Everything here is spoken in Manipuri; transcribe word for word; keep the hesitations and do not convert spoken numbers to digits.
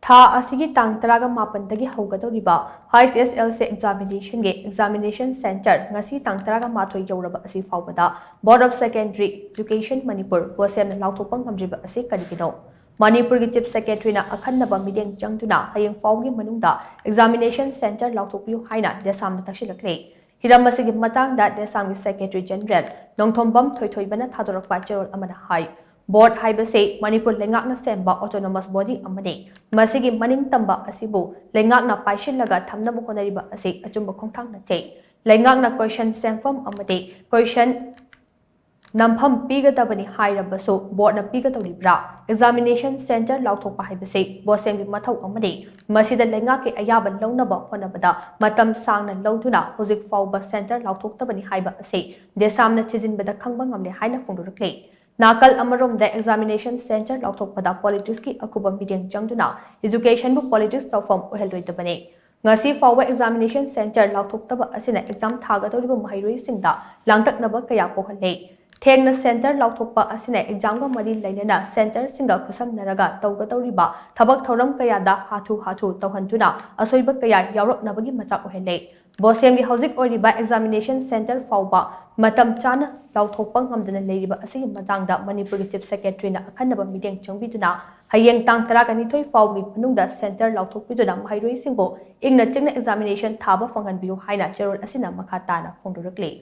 ꯊꯥ ꯑꯁꯤꯒꯤ ꯇꯥꯡ ꯇꯔꯥꯃꯥꯄꯟꯗꯒꯤ ꯍꯧꯒꯗꯧꯔꯤꯕ H S L C examination ꯒꯤ examination centre ꯉꯁꯤ ꯇꯥꯡ ꯇꯔꯥꯃꯥꯊꯣꯏ ꯌꯧꯔꯕ ꯑꯁꯤ ꯐꯥꯎꯕꯗ Board of Secondary Education Manipur, ꯕꯣꯁꯦꯝꯅ ꯂꯥꯎꯊꯣꯛꯄ ꯉꯝꯗ꯭ꯔꯤꯕ ꯑꯁꯤ ꯀꯔꯤꯒꯤꯅꯣ? ꯃꯅꯤꯄꯨꯔꯒꯤ Chief Secretary ꯅ ꯑꯈꯟꯅꯕ ꯃꯤꯠꯌꯦꯡ ꯆꯪꯗꯨꯅ ꯍꯌꯦꯡ ꯐꯥꯎꯕꯒꯤ ꯃꯅꯨꯡꯗ examination centre ꯂꯥꯎꯊꯣꯛꯄꯤꯌꯨ ꯍꯥꯏꯅ ꯗꯦꯁꯥꯝꯗ ꯇꯛꯁꯤꯜꯂꯛꯂꯤ꯫ ꯍꯤꯔꯝ ꯑꯁꯤꯒꯤ ꯃꯇꯥꯡꯗ ꯗꯦꯁꯥꯝꯒꯤ Secretary General ꯅꯣꯡꯊꯣꯝꯕꯝ ꯊꯣꯏꯊꯣꯏꯕꯅ ꯊꯥꯗꯣꯔꯛꯄ ꯆꯦꯔꯣꯜ ꯑꯃꯅ ꯍꯥꯏ, Board ꯍꯥꯏꯕꯁꯤ ꯃꯅꯤꯄꯨꯔ ꯂꯩꯉꯥꯛꯅ ꯁꯦꯝꯕ autonomous body ꯑꯃꯅꯤ꯫ ꯃꯁꯤꯒꯤ ꯃꯅꯤꯡ ꯇꯝꯕ ꯑꯁꯤꯕꯨ ꯂꯩꯉꯥꯛꯅ ꯄꯥꯏꯁꯤꯜꯂꯒ ꯊꯝꯅꯕ ꯍꯣꯠꯅꯔꯤꯕ ꯑꯁꯤ ꯑꯆꯨꯝꯕ ꯈꯣꯡꯊꯥꯡ ꯅꯠꯇꯦ꯫ ꯂꯩꯉꯥꯛꯅ question ꯁꯦꯝꯐꯝ ꯑꯃꯗꯤ question ꯅꯝꯐꯝ ꯄꯤꯒꯗꯕꯅꯤ ꯍꯥꯏꯔꯕꯁꯨ Board ꯅ ꯄꯤꯒꯗꯧꯔꯤꯕ꯭ꯔꯥ? Examination centre ꯂꯥꯎꯊꯣꯛꯄ ꯍꯥꯏꯕꯁꯤ ꯕꯣꯁꯦꯝꯒꯤ ꯃꯊꯧ ꯑꯃꯅꯤ꯫ ꯃꯁꯤꯗ ꯂꯩꯉꯥꯛꯀꯤ ꯑꯌꯥꯕ ꯂꯧꯅꯕ ꯍꯣꯠꯅꯕꯗ ꯃꯇꯝ ꯁꯥꯡꯅ ꯂꯧꯗꯨꯅ ꯍꯧꯖꯤꯛ ꯐꯥꯎꯕ centre ꯂꯥꯎꯊꯣꯛꯇꯕꯅꯤ ꯍꯥꯏꯕ ꯑꯁꯤ ꯗꯦꯁꯥꯝꯅ ꯊꯤꯖꯤꯟꯕꯗ ꯈꯪꯕ ꯉꯝꯂꯦ ꯍꯥꯏꯅ ꯐꯣꯡꯗꯣꯔꯛꯂꯤ꯫ ꯅꯥꯀꯜ ꯑꯃꯔꯣꯝꯗ examination centre ꯂꯥꯎꯊꯣꯛꯄꯗ politics ꯀꯤ ꯑꯀꯨꯞꯄ ꯃꯤꯠꯌꯦꯡ ꯆꯪꯗꯨꯅ education ꯕꯨ politics ꯇꯧꯐꯝ ꯑꯣꯏꯍꯜꯂꯣꯏꯗꯕꯅꯤ꯫ ꯉꯁꯤ ꯐꯥꯎꯕ examination centre ꯂꯥꯎꯊꯣꯛꯇꯕ ꯑꯁꯤꯅ exam ꯊꯥꯒꯗꯧꯔꯤꯕ ꯃꯍꯩꯔꯣꯏꯁꯤꯡꯗ ꯂꯥꯡꯇꯛꯅꯕ ꯀꯌꯥ ꯄꯣꯛꯍꯜꯂꯦ꯫ ꯊꯦꯡꯅ centre ꯂꯥꯎꯊꯣꯛꯄ ꯑꯁꯤꯅ exam ꯒ ꯃꯔꯤ ꯂꯩꯅꯅ centre ꯁꯤꯡꯒ ꯈꯨꯠꯁꯝꯅꯔꯒ ꯇꯧꯒꯗꯧꯔꯤꯕ ꯊꯕꯛ ꯊꯧꯔꯝ ꯀꯌꯥꯗ ꯍꯥꯊꯨ ꯍꯥꯊꯨ ꯇꯧꯍꯟꯗꯨꯅ ꯑꯁꯣꯏꯕ ꯀꯌꯥ ꯌꯥꯎꯔꯛꯅꯕꯒꯤ ꯃꯆꯥꯛ ꯑꯣꯏꯍꯜꯂꯦ꯫ ꯕꯣꯁꯦꯝꯒꯤ ꯍꯧꯖꯤꯛ ꯑꯣꯏꯔꯤꯕ examination centre ꯐꯥꯎꯕ ꯃꯇꯝ ꯆꯥꯅ ꯂꯥꯎꯊꯣꯛꯄ ꯉꯝꯗꯅ ꯂꯩꯔꯤꯕ ꯑꯁꯤꯒꯤ ꯃꯇꯥꯡꯗ ꯃꯅꯤꯄꯨꯔꯒꯤ Chief Secretary ꯅ ꯑꯈꯟꯅꯕ ꯃꯤꯠꯌꯦꯡ ꯆꯪꯕꯤꯗꯨꯅ ꯍꯌꯦꯡ ꯇꯥꯡ ꯇꯔꯥꯅꯤꯊꯣꯏ ꯐꯥꯎꯕꯒꯤ ꯃꯅꯨꯡꯗ centre ꯂꯥꯎꯊꯣꯛꯄꯤꯗꯨꯅ ꯃꯍꯩꯔꯣꯏꯁꯤꯡꯕꯨ ꯏꯪꯅ ꯆꯤꯛꯅ examination ꯊꯥꯕ ꯐꯪꯍꯟꯕꯤꯌꯨ ꯍꯥꯏꯅ ꯆꯦꯔꯣꯜ ꯑꯁꯤꯅ ꯃꯈꯥ ꯇꯥꯅ ꯐꯣꯡꯗꯣꯔꯛꯂꯤ꯫